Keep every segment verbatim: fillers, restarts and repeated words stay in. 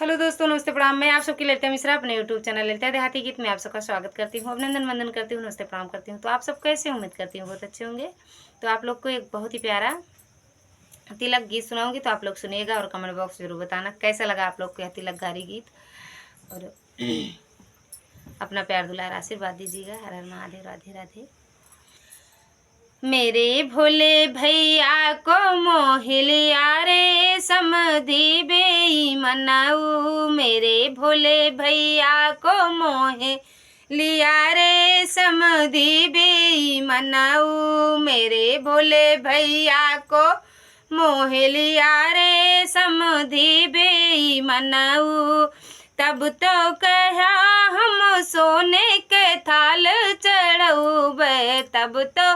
हेलो दोस्तों, नमस्ते, प्रणाम। मैं आप सबकी ललिता मिश्रा अपने YouTube चैनल ललिता देहाती गीत में आप सबका स्वागत करती हूँ, अभिनंदन वंदन करती हूँ, नमस्ते, प्रणाम करती हूँ। तो आप सब कैसे, उम्मीद करती हूँ बहुत अच्छे होंगे। तो आप लोग को एक बहुत ही प्यारा तिलक गीत सुनाऊंगी, तो आप लोग सुनिएगा और कमेंट बॉक्स जरूर बताना कैसा लगा आप लोग को यह तिलक गारी गीत, और अपना प्यार दुलार आशीर्वाद दीजिएगा। हर हर महादेव, राधे राधे। मेरे भोले भैया को मोह लिया रे समधी बेईमनऊ, मेरे भोले भैया को मोह लिया रे समधी बेईमनऊ, मेरे भोले भैया को मोह लिया रे समधी बेईमनऊ। तब तो कहा हम सोने के थाल चढ़उबे, तब तो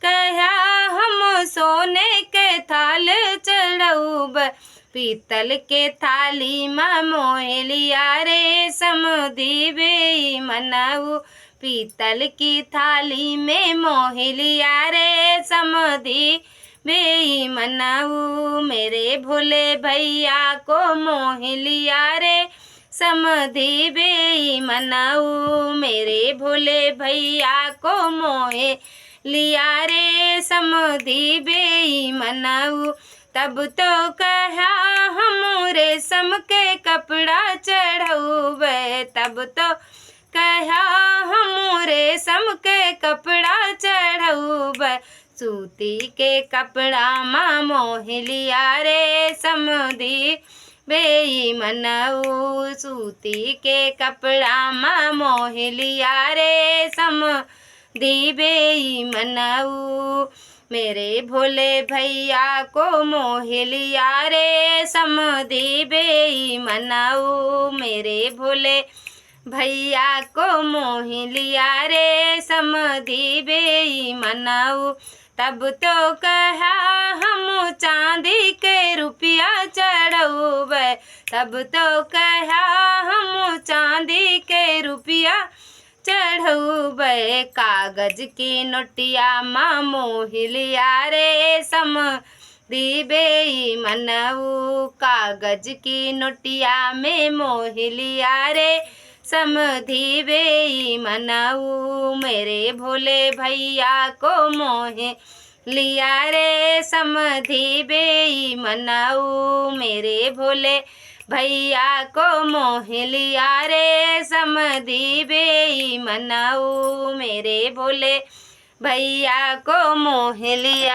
कहा हम सोने के थाल चढ़उबे, पीतल के थाली मा मोह लिया रे समधी बेईमनऊ, पीतल की थाली में मोह लिया रे समधी बेईमनऊ, मेरे भोले भैया को मोह लिया रे समधी बेईमनऊ, मेरे भोले भैया को मोह लिया रे समधी बेईमनऊ। तब तो कहा हम रेशम के कपड़ा चढ़उबे, तब तो कहा हम रेशम के कपड़ा चढ़उबे, सूती के कपड़ा मा मोह लिया रे समधी बेईमनऊ, सूती के कपड़ा मा मोह लिया रे समधी बेईमनऊ, मेरे भोले भैया को मोह लिया रे समधी बेईमनऊ, मेरे भोले भैया को मोह लिया रे समधी बेईमनऊ। तब तो कहा हम चांदी के रुपया चढ़उबे, तब तो कहा हम चांदी के रुपया चढ़उबे, कागज की नोटिया मा मोह लिया रे समधी बेईमनऊ, कागज की नोटिया में मोह लिया रे समधी बेईमनऊ, मेरे भोले भैया को मोह लिया रे समधी बेईमनऊ, मेरे भोले भैया को मोह लिया रे समधी बेईमनऊ, मेरे भोले भैया को मोह लिया।